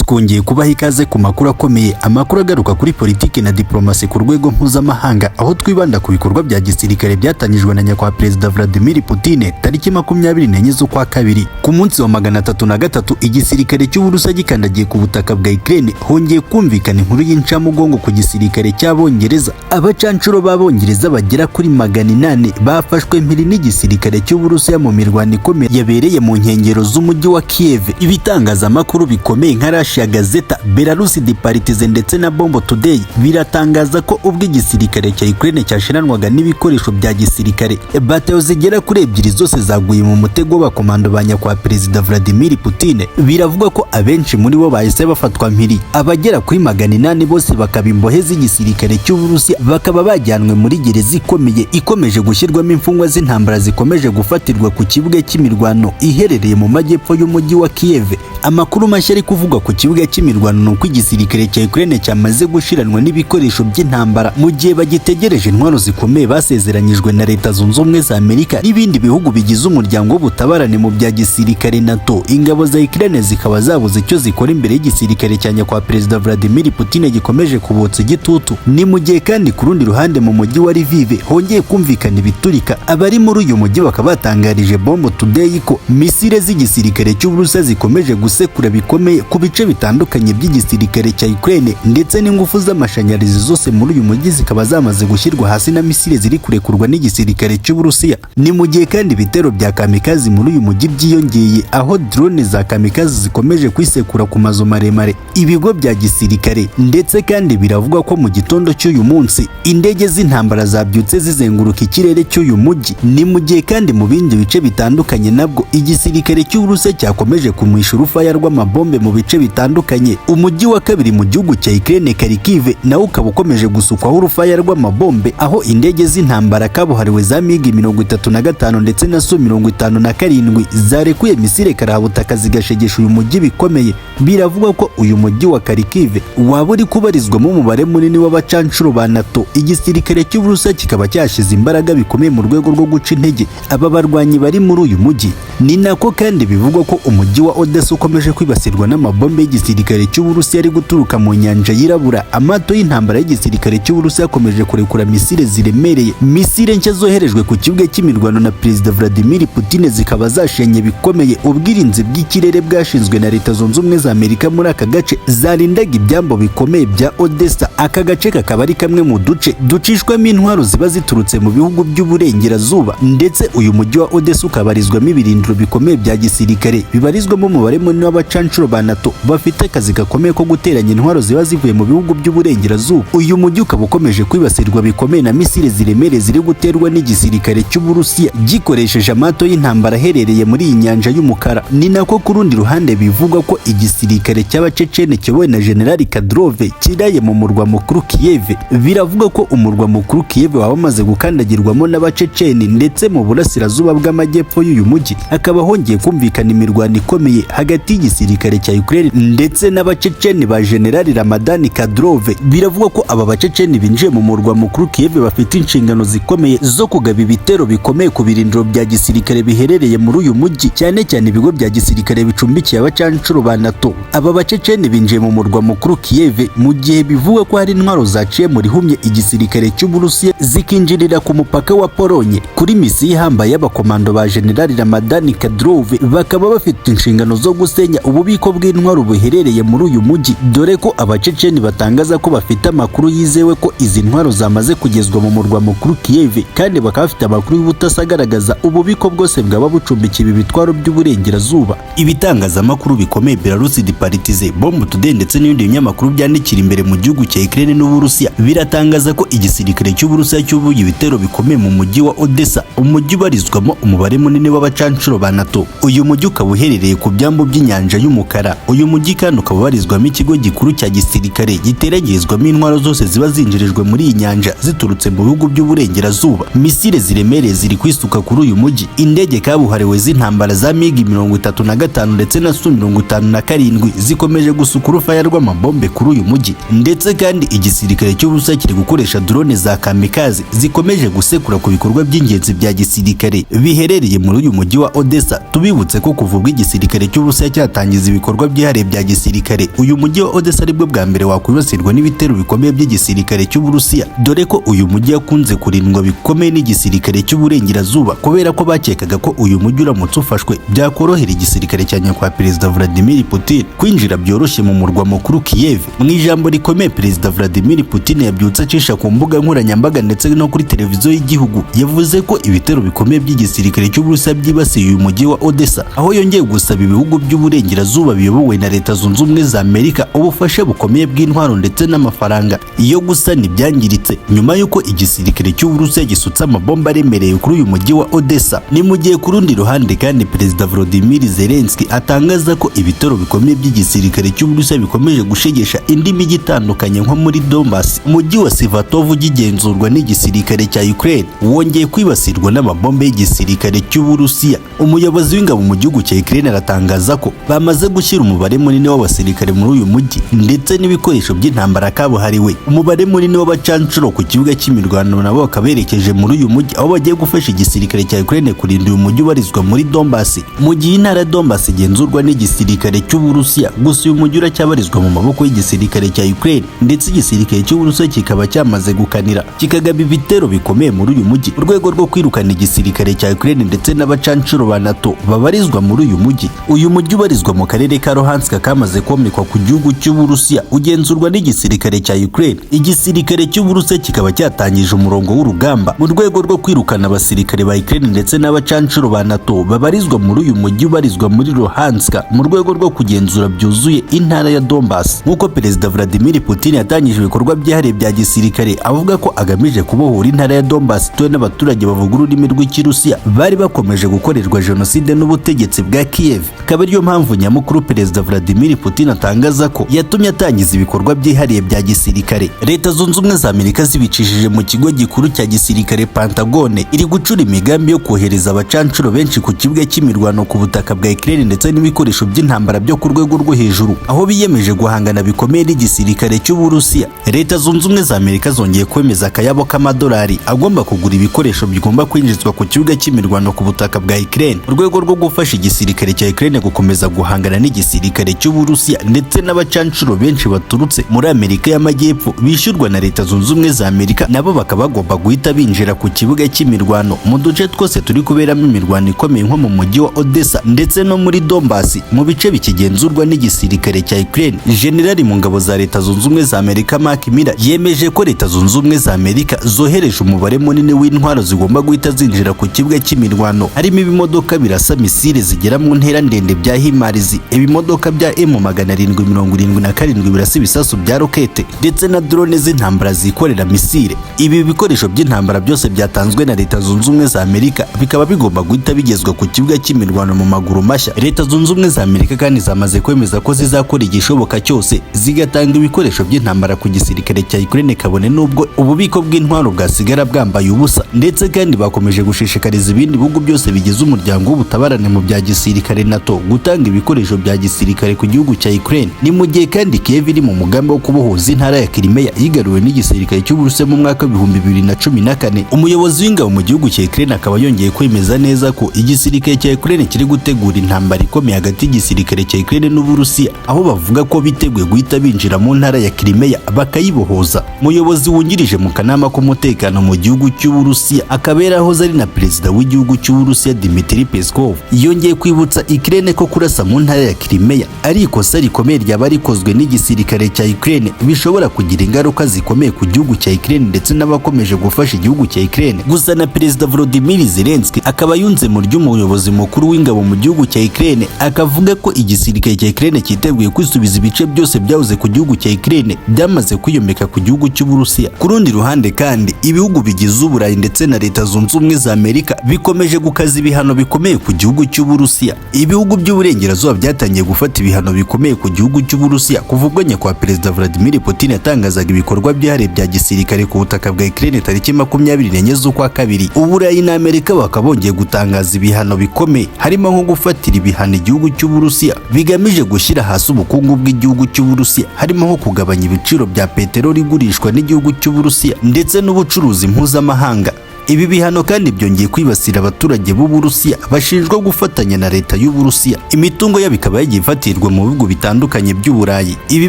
Twongeye kubaha ikaze ku makuru akomeye, amakuru agaruka kuri politiki na diplomasi ku rwego mpuzamahanga, aho twibanda ku bikorwa bya gisirikare byatangijwe na nyakubahwa Perezida Vladimir Putin tariki 24 z'ukwa kabiri. Ku munsi wa 303 igisirikare cy'Uburusiya gikandagiye ku butaka bwa Ukraine, hongeye kumvikana inkuru y'incamugongo ku gisirikare cy'Abongereza. Abacanshuro b'Abongereza bagera kuri 800 bafashwe mpiri n'igisirikare cy'Uburusiya mu mirwano ikomeye yabereye mu nkengero z'umujyi wa Kiev. Ibitangazamakuru bikomeye nka Russia Gazeta, Belarus Partizan ndetse na Bombo Today biratangaza ko ubwo igisirikare cya Ukraine cyashiranwaga n'ibikoresho bya gisirikare, batayo zigera kuri ebyiri zose zaguye mu mutego w'abakomando ba nyakubahwa Perezida Vladimir Putin. Biravugwa ko abenshi muri bo bahise bafatwa mpiri, abagera kuri 800 bose bakaba imbohe z'igisirikare cy'Uburusiya, bakaba bajyanwe muri gereza ikomeye ikomeje gushyirwamo imfungwa z'intambara zikomeje gufatirwa ku kibuga cy'imirwano iherereye mu majyepfo y'umujyi wa Kiev. Amakuru mashya ari kuvugwa ku kibuga cy'imirwano ni uko igisirikare cya Ukraine cyamaze gushiranwa n'ibikoresho by'intambara, mu gihe bagitegereje intwaro zikomeye basezeranyijwe na Leta Zunze Ubumwe za Amerika n'ibindi bihugu bigize umuryango w'ubutabarane mu bya gisirikare NATO. Ingabo za Ukraine zikaba zabuze icyo zikora imbere y'igisirikare cya nyakubahwa Perezida Vladimir Putin gikomeje kubotsa igitutu. Ni mu gihe kandi ku rundi ruhande mu mujyi wa Lviv hongeye kumvikana ibiturika. Abari muri uyu mujyi bakaba batangarije Bombo Today ko misile z'igisirikare cy'Uburusiya zikomeje gusekura bikomeye ku bice bitandukanye by'igisirikare cya Ukraine, ndetse n'ingufu z'amashanyarazi zose muri uyu mujyi zikaba zamaze gushyirwa hasi na misile ziri kurekurwa n'igisirikare cy'Uburusiya. Ni mu gihe kandi ibitero bya kamikazi muri uyu mujyi byiyongeye, aho drone za kamikazi zikomeje kwisekura ku mazu maremare, ibigo bya gisirikare. Ndetse kandi biravugwa ko mu gitondo cy'uyu munsi indege z'intambara zabyutse zizenguruka ikirere cy'uyu mujyi. Ni mu gihe kandi mu bindi bice bitandukanye nabwo igisirikare cy'Uburusiya cyakomeje kumwisha urufaya rw'amabombe mu bice bitandukanye. Umujyi wa kabiri mu gihugu cya Ukraine, Kharkiv, nawo ukaba ukomeje gusukwaho urufaya rw'amabombe, aho indege z'intambara kabuhariwe za MiG 35 ndetse na Su 57 zarekuye misile karahabutaka zigashegesha uyu mujyi bikomeye. Biravugwa ko uyu mujyi wa Kharkiv waba uri kubarizwamo umubare munini w'abacanshuro ba NATO. Igisirikare cy'Uburusiya kikaba cyashyize imbaraga bikomeye mu rwego rwo guca intege aba barwanyi bari muri uyu mujyi. Ni nako kandi bivugwa ko umujyi wa Odessa ukomeje kwibasirwa n'amabombe y'igisirikare cy'Uburusiya ari guturuka mu nyanja Yirabura. Amato y'intambara y'igisirikare cy'Uburusiya akomeje kurekura misile ziremereye. Misile nshya zoherejwe ku kibuga cy'imirwano na Perezida Vladimir Putin zikaba zashenye bikomeye ubwirinzi bw'ikirere bwashinzwe na Leta Zunze Ubumwe za Amerika muri aka gace, zarindaga ibyambo bikomeye bya Odessa. Aka gace kakaba ari kamwe mu duce ducishwamo intwaro ziba ziturutse mu bihugu by'uburengerazuba, ndetse uyu mujyi wa Odessa ukabarizwamo ibirindiro bikomeye bya gisirikare bibarizwamo umubare munini w'abacanshuro ba NATO bafite akazi gakomeye ko guteranya intwaro ziba zivuye mu bihugu by'uburengerazuba. Uyu mujyi ukaba ukomeje kwibasirwa bikomeye na misile ziremereye ziri guterwa n'igisirikare cy'Uburusiya gikoresheje amato y'intambara aherereye muri iyi nyanja y'Umukara. Ni nako ku rundi ruhande bivugwa ko igisirikare cy'Abacecene kiyobowe na General Kadyrov kiraye mu murwa mukuru Kiev. Biravuga ko umurwa mukuru Kiev waba wamaze gukandagirwamo n'Abaceceni, ndetse mu burasirazuba bw'amajyepfo y'uyu mujyi hakaba hongeye kumvikana imirwano ikomeye hagati y'igisirikare cya Ukraine ndetse n'Abaceceni ba General Ramadan Kadyrov. Biravugwa ko aba Baceceni binjiye mu murwa mukuru Kiev bafite inshingano zikomeye zo kugaba ibitero bikomeye ku birindiro bya gisirikare biherereye muri uyu mujyi, cyane cyane ibigo bya gisirikare bicumbikiye abacanshuro ba NATO. Aba Baceceni binjiye mu murwa mukuru Kiev mu gihe bivugwa ko hari intwaro zaciye mu rihumye igisirikare cy'Uburusiya zikinjirira ku mupaka wa Polonye kuri misiyo ihambaye y'abakomando ba General Ramadan Kadyrov, bakaba bafite inshingano zo gusenya ububiko bw'intwaro buherereye muri uyu mujyi, dore ko Abaceceni batangaza ko bafite amakuru yizewe ko izi ntwaro zamaze kugezwa mu murwa mukuru Kiev, kandi bakaba bafite amakuru y'ubutasi agaragaza ububiko bwose bwaba bucumbikiye ibi bitwaro by'uburengerazuba. Ibitangazamakuru bikomeye Belarus Partizan, Bomb Today ndetse n'ibindi binyamakuru byandikira imbere mu gihugu cya Ukraine n'Uburusiya biratangaza ko igisirikare cy'Uburusiya cyubuye ibitero bikomeye mu mujyi wa Odessa, umujyi ubarizwamo umubare munini w'abacanshuro ba NATO. Uyu mujyi ukaba uherereye ku byambu by'inyanja y'Umukara. Uyu mujyi kandi ukaba ubarizwamo ikigo gikuru cya gisirikare giteragirizwamo intwaro zose ziba zinjirijwe muri iyi nyanja ziturutse mu bihugu by'uburengerazuba. Misile ziremereye ziri kwisuka kuri uyu mujyi. Indege kabuhariwe z'intambara za MiG 35 ndetse na Su 57 zikomeje gusuka urufaya rw'amabombe kuri uyu mujyi, ndetse kandi igisirikare cy'Uburusiya kiri gukoresha drone za kamikaze zikomeje gusekura ku bikorwa by'ingenzi bya gisirikare biherereye muri uyu mujyi wa Odessa. Tubibutse ko kuva ubwo igisirikare cy'Uburusiya cyatangiza ibikorwa byihariye bya gisirikare, uyu mujyi wa Odessa aribwo bwa mbere wakwibasirwa n'ibitero bikomeye by'igisirikare cy'Uburusiya, dore ko uyu mujyi yakunze kurindwa bikomeye n'igisirikare cy'Uburengerazuba, kubera ko bakekaga ko uyu mujyi uramutse ufashwe byakorohera igisirikare cya nyakubahwa Perezida Vladimir Putin kwinjira byoroshye mu murwa mukuru Kiev. Mu ijambo rikomeye Perezida Vladimir Putin yabyutse acisha ku mbuga nkoranyambaga ndetse no kuri televiziyo y'igihugu, yavuze ko ibitero bikomeye by'igisirikare cy'Uburusiya byibasiye uyu mujyi wa Odessa, aho yongeye gusaba ibihugu by'Uburengerazuba biyobowe na Leta Zunze Ubumwe za Amerika ubufasha bukomeye bw'intwaro ndetse n'amafaranga iyo gusana ibyangiritse nyuma y'uko igisirikare cy'Uburusiya gisutse amabomba aremereye kuri uyu mujyi wa Odessa. Ni mu gihe ku rundi ruhande kandi Perezida Volodymyr Zelensky atangaza ko ibitero bikomeye by'igisirikare cy'Uburusiya bikomeje gushegesha indi mijyi itandukanye nko muri Donbass. Umujyi wa Svatov ugigenzurwa n'igisirikare cya Ukraine wongeye kwibasirwa n'amabombe y'igisirikare cy'Uburusiya. Umuyobozi w'ingabo mu gihugu cya Ukraine aratangaza ko bamaze gushyira umubare munini w'abasirikare muri uyu mujyi ndetse n'ibikoresho by'intambara kabuhariwe. Umubare munini w'abacancuro ku kibuga cy'imirwano nabo bakaberekeje muri uyu mujyi, aho bagiye gufasha igisirikare cya Ukraine kurinda uyu mujyi ubarizwa muri Donbass. Mu gihe intara ya Donbass igenzurwa n'igisirikare cy'Uburusiya, gusa uyu mujyi uracyabarizwa mu maboko y'igisirikare cya Ukraine, ndetse igisirikare cy'Uburusiya kikaba cyamaze gukanira kikagaba ibitero bikomeye muri uyu mujyi mu rwego rwo kwirukana igisirikare cya Ukraine ndetse n'abacancuro ba NATO babarizwa muri uyu mujyi. Uyu mujyi ubarizwa mu karere ka Luhansk kamaze komekwa ku gihugu cy'Uburusiya, ugenzurwa n'igisirikare cya Ukraine. Igisirikare cy'Uburusiya kikaba cyatangije umurongo w'urugamba mu rwego rwo kwirukana abasirikare ba Ukraine ndetse n'abacancuro ba NATO babarizwa muri uyu mujyi ubarizwa muri Luhansk, mu rwego rwo kugenzura byuzuye intara ya Donbass. Nk'uko Perezida Vladimir Putin yatangije ibikorwa byihariye bya gisirikare avuga ko agamije kubohora intara ya Donbass ituwe n'abaturage bavuga ururimi rw'Ikirusiya bari bakomeje gukorerwa jenoside n'ubutegetsi bwa Kiev, akaba ariyo mpamvu nyamukuru Perezida Vladimir Putin atangaza ko yatumye atangiza ibikorwa byihariye bya gisirikare. Leta Zunze Ubumwe za Amerika zibicishije mu kigo gikuru cya gisirikare Pentagone iri gucura imigambi yo kohereza abacancuro benshi ku kibuga cy'imirwano ku butaka bwa Ukraine ndetse n'ibikoresho by'intambara byo ku rwego rwo hejuru, aho biyemeje guhangana bikomeye n'igisirikare cy'Uburusiya. Leta Zunze Ubumwe za Amerika zongeye kwemeza akayabo k'amadolari agomba kugura ibikoresho bigomba kwinjizwa ku kibuga cy'imirwano ku butaka bwa Ukraine mu rwego rwo gufasha igisirikare cya Ukraine gukomeza guhangana n'igisirikare cy'Uburusiya ndetse n'abacancuro benshi baturutse muri Amerika y'Amajyepfo bishyurwa na Leta Zunze Ubumwe za Amerika, nabo bakaba bagomba guhita binjira ku kibuga cy'imirwano mu duce twose turi kuberamo imirwano ikomeye nko mu mujyi wa Odessa ndetse no muri Donbass, mu bice bikigenzurwa n'igisirikare cya Ukraine. Generali mu ngabo za Leta Zunze Ubumwe za Amerika Mark Miller yemeje ko Leta Zunze Ubumwe za Amerika zohereje umubare munini w'intwaro zigomba guhita zinjira ku kibuga cy'imirwano, harimo ibimodoka birasa misile zigera mu ntera ndende bya HIMARS, ibimodoka bya M777 birasa ibisasu bya rokete, ndetse na drone z'intambara zikorera misile. Ibi bikoresho by'intambara byose byatanzwe na Leta Zunze Ubumwe za Amerika bikaba bigomba guhita bigezwa ku kibuga cy'imirwano mu maguru mashya. Leta Zunze Ubumwe za Amerika kandi zamaze kwemeza ko zizakora igishoboka cyose zigatanga ibikoresho by'intambara ku gisirikare cya Ukraine, kabone n'ubwo ububiko bw'intwaro bwasigara bwambaye ubusa. Ndetse kandi bakomeje gushishikariza ibindi bihugu byose bigize umuryango w'ubutabarane mu bya gisirikare NATO gutanga ibikoresho bya gisirikare ku gihugu cya Ukraine. Ni mu gihe kandi Kiev iri mu mugambi wo kubohoza intara ya Crimea yigaruwe n'igisirikare cy'Uburusiya mu mwaka w'2014. Umuyobozi w'ingabo mu gihugu cya Ukraine akaba yongeye kwemeza neza ko igisirikare cya Ukraine kiri gutegura intambara ikomeye hagati y'igisirikare cya Ukraine n'Uburusiya, aho bavuga ko biteguye guhita binjira mu ntara ya Crimea bakayibohoza. Umuyobozi wungirije mu kanama k'umutekano mu gihugu cy'Uburusiya, akaba yarahoze ari na perezida w'igihugu cy'Uburusiya Dmitry Peskov, yongeye kwibutsa Ukraine ko kurasa mu ntara ya Crimea ari ikosa rikomeye ryaba rikozwe n'igisirikare cya Ukraine, bishobora kugira ingaruka zikomeye ku gihugu cya Ukraine ndetse n'abakomeje gufasha igihugu cya Ukraine. Gusa na Perezida Volodymyr Zelensky akaba yunze mu ry'umuyobozi mukuru w'ingabo mu gihugu cya Ukraine, akavuga ko igisirikare cya Ukraine cyiteguye kwisubiza ibice byose byahoze ku gihugu cya Ukraine byamaze kwiyomeka ku gihugu cy'Uburusiya. Ku rundi ruhande kandi, ibihugu bigize Uburayi ndetse na Leta Zunze Ubumwe za Amerika bikomeje gukaza ibihano bikomeye ku gihugu cy'Uburusiya. Ibihugu by'Uburengerazuba byatangiye gufata ibihano bikomeye ku gihugu cy'Uburusiya kuva ubwo nyakubahwa Perezida Vladimir Putin yatangazaga ibikorwa byihariye bya gisirikare ku butaka bwa Ukraine tariki 24 z'ukwa kabiri. Uburayi na Amerika bakaba bongeye gutangaza ibihano bikomeye, harimo nko gufatira ibihano igihugu cy'Uburusiya bigamije gushyira hasi ubukungu bw'igihugu cy'Uburusiya, harimo nko kugabanya ibiciro bya peteroli igurishwa n'igihugu cy'Uburusiya ndetse n'ubucuruzi mpuzamahanga. Ibi bihano kandi byongeye kwibasira abaturage b'Uburusiya bashinjwa gufatanya na leta y'Uburusiya, imitungo yabo ikaba yagiye ifatirwa mu bihugu bitandukanye by'Uburayi. Ibi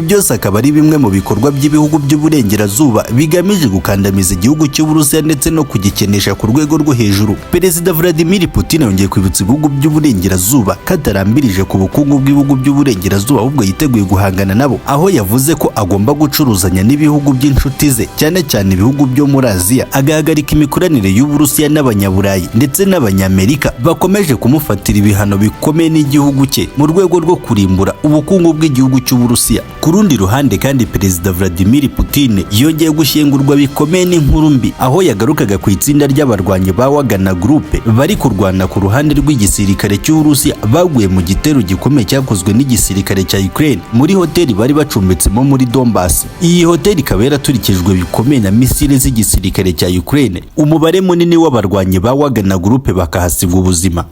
byose akaba ari bimwe mu bikorwa by'ibihugu by'Uburengerazuba bigamije gukandamiza igihugu cy'Uburusiya ndetse no kugikenesha ku rwego rwo hejuru. Perezida Vladimir Putin yongeye kwibutsa ibihugu by'Uburengerazuba ko atarambirije ku bukungu bw'ibihugu by'Uburengerazuba, ahubwo yiteguye guhangana nabo, aho yavuze ko agomba gucuruzanya n'ibihugu by'inshuti ze, cyane cyane ibihugu byo muri Aziya, agahagarika imikoranire y'Uburusiya n'Abanyaburayi ndetse n'Abanyamerika bakomeje kumufatira ibihano bikomeye n'igihugu cye mu rwego rwo kurimbura ubukungu bw'igihugu cy'Uburusiya. Ku rundi ruhande kandi, Perezida Vladimir Putin yongeye gushyengurwa bikomeye n'inkuru mbi, aho yagarukaga ku itsinda ry'abarwanyi ba Wagner Group bari kurwana ku ruhande rw'igisirikare cy'Uburusiya baguye mu gitero gikomeye cyakozwe n'igisirikare cya Ukraine muri hoteli bari bacumbitsemo muri Donbass. Iyi hoteli ikaba yaraturikijwe bikomeye na misile z'igisirikare cya Ukraine, umubare munini w'abarwanyi ba Wagner Group bakahasiga ubuzima.